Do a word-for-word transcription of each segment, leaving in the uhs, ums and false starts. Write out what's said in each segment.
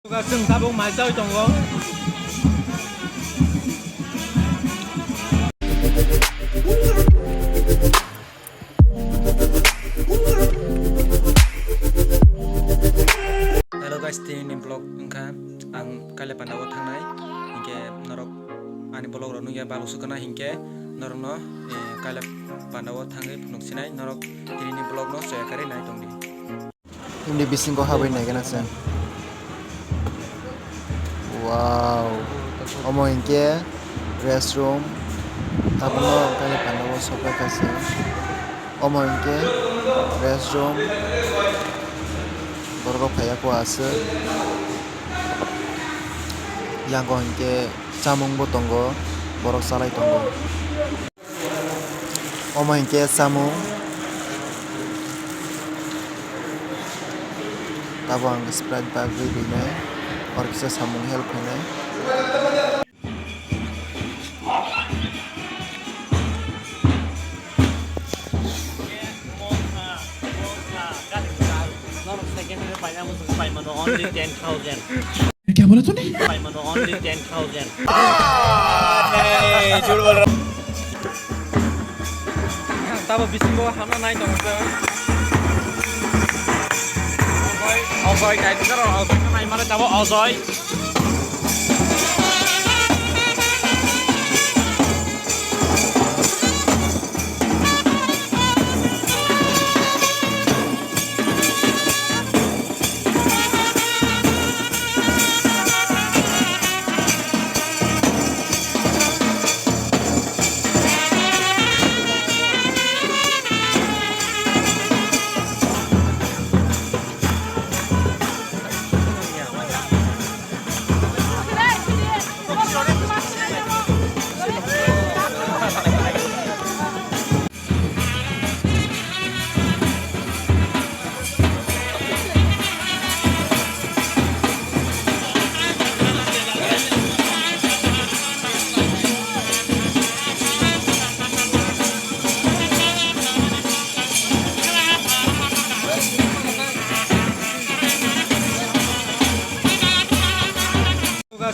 Chwng tabuk mai chawi tongo. Hello guys, tini ni vlog wngkha ang Kailapanda o thangnai, hinkhe norok ani vlog rok nukya balok sukana hinkhe norokno, eh, Kailapanda o thangwi phunuk sinai norok tini ni vlog no soya karwi nai tongdi. Himni bisingo habwi naikhe na chwng. Wow. Omo hinkhe restroom. Tabukno Kailapanda o sokha kha chwng. Omo hinkhe restroom. Borok phaiya kho aswk. Yango hinkhe chamung bo tongo. Borok chalai tongo. Omo hinkhe chamung. Tabuk ang Sprite bagwi rinai. Oro kisa samung help khainai. Norok second hand paina muchung paimano only ten thousand. Kya bola tune? Paimano only ten thousand. Tabo bisingo hamna nai tongo. Ogoy, ogoy, nai tongo, ogoy, nai mano tabo ogoy.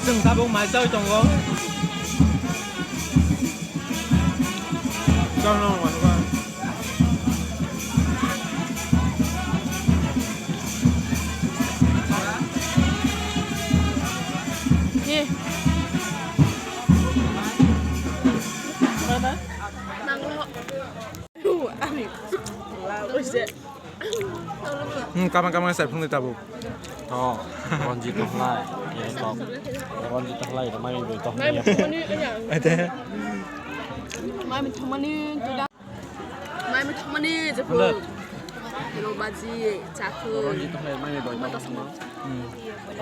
Chwng tabuk mai chawi tongo. Hmm, kamang kamang sai phungni tabuk. Oh, Ranjit Tohlai, ya, tok. Ranjit Tohlai, ramai bai tok. Ate. Mai mi thumani tuda. Mai mi thumani jepo. Hero baji, chaku. Ranjit Tohlai, mai bai tok. Hmm.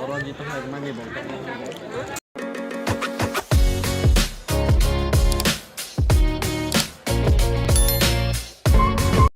Ranjit Tohlai, mai bai tok.